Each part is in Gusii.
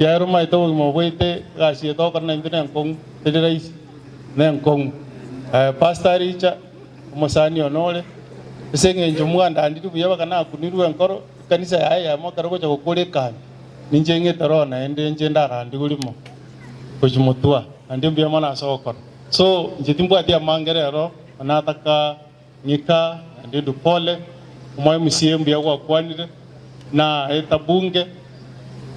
Ekiagera omaete obogima bwaito egasi eye togokora naintwe nenkong'u, teri rahisi, nenkong'u. Pastor Richa, omosani one ore, ase eng'encho mwandandire buya baka nakunirwe enkoro, ekanisa yaye eyemo ekero gocha gokora ekambi, ninche ng'ete roho naende inche ndarandigwe rimo gochia motwa, naende mbuya mono ase ogokora. So, inche timbwati amange rero, nataka Ng'ika naende ndupole, omoe MCA mbuya gwakwanire, na etabunge,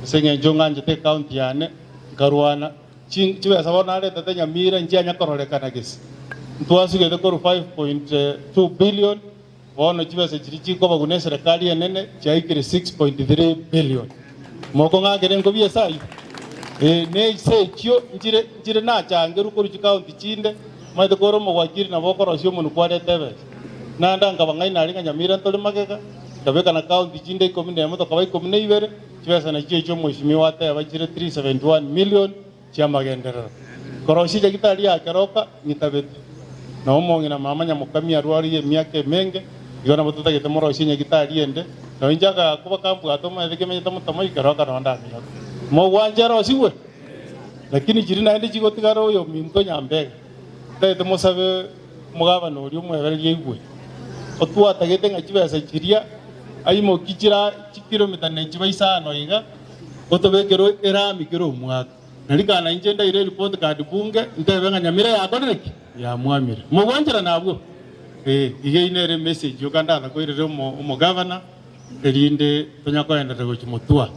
ase eng'encho ng'anchete ecounty yane, nkarwana, chi chibesa bono naretete Nyamira nchianya kororekana gese. Ntwasugete korwa 5.2 billion, bono chibesa chiria chikobagwa na eserekari enene chiaikire 6.3 billion. Mokong'akera enkobi ase ayio? Ee, ne ase echio nchire nchire nachangerwe korwa chicounty chinde, Omanyete kore omogwakiri nabo okorosia omonwe kwareta ebesa. Naende ankaba ng'ai nare ng'a Nyamira ntore magega, nkabeka na county chinde ikomi nemo tokaba 12, chibesa nachio echio omweshimiwa ateba chire 371 million chi'amagenderero. Korosia chagitari ya keroka ng'itabete. Na omong'ina mama nyamokami arwaririe emiaka emenge, igo nabo totagete morosie nyagitari ende, na inche agakuba kambwate omanyete kemenyete motamoi keroka nonde ndaminyoke. Mogwancha erosigwe? Lakini chiria naende chigotigara oyominto nyambega, ntagete mosabe omogabana oria omwebereria aigwe, otwatagete ng'a chibesa chiria aimoki chira chikilomita ne chiba isano iga, otobekere erami kera omwaka. Nari kana inche ndaire eripoti card bunge, ntebe ng'a Nyamira yakorire ki? Yamwamire. Mogwancherana abwo? Ee, iga eyio nere emessage yoka ndatakoirere omogavana, erinde tonya koenderera gochia motwa.